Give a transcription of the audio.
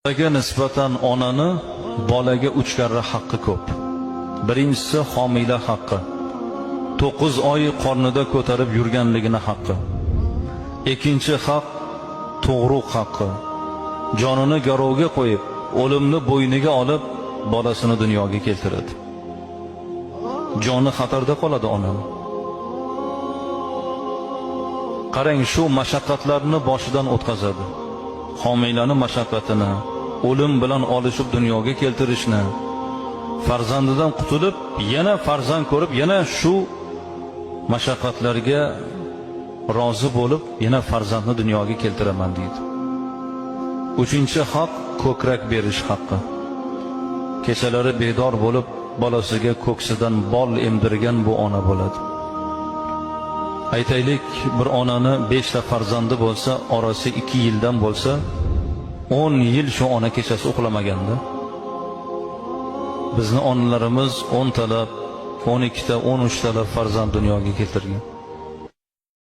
Bolaga nisbatan onani bolaga 3 karra haqqi ko'p. Birinchisi homila haqqi. 9 oy qornida ko'tarib yurganligini haqqi. Ikkinchi haq tug'ruq haqqi. Jonini garovga qo'yib, o'limni bo'yniga olib, bolasini dunyoga keltiradi. Joni xatarda qoladi onani. Qarang, shu mashaqqatlarni boshidan o'tkazadi. Homilani mashaqqatini, o'lim bilan olishib dunyoga keltirishni, farzandidan qutulib, yana farzand ko'rib, yana shu mashaqqatlarga rozi bo'lib, yana farzandni dunyoga keltiraman deydi. Uchinchi haq ko'krak berish haqqi. Kechalari bedor bo'lib, bolasiga ko'ksidan bol emdirgan bu ona bo'ladi. Aytaylik, bir onani 5 ta farzandi bo'lsa, orasi 2 yildan bo'lsa, 10 yil shu ona kechasi uxlamaganda. Bizni onalarimiz 10 talab, 12 ta, 13 talab farzand dunyoga keltirgan.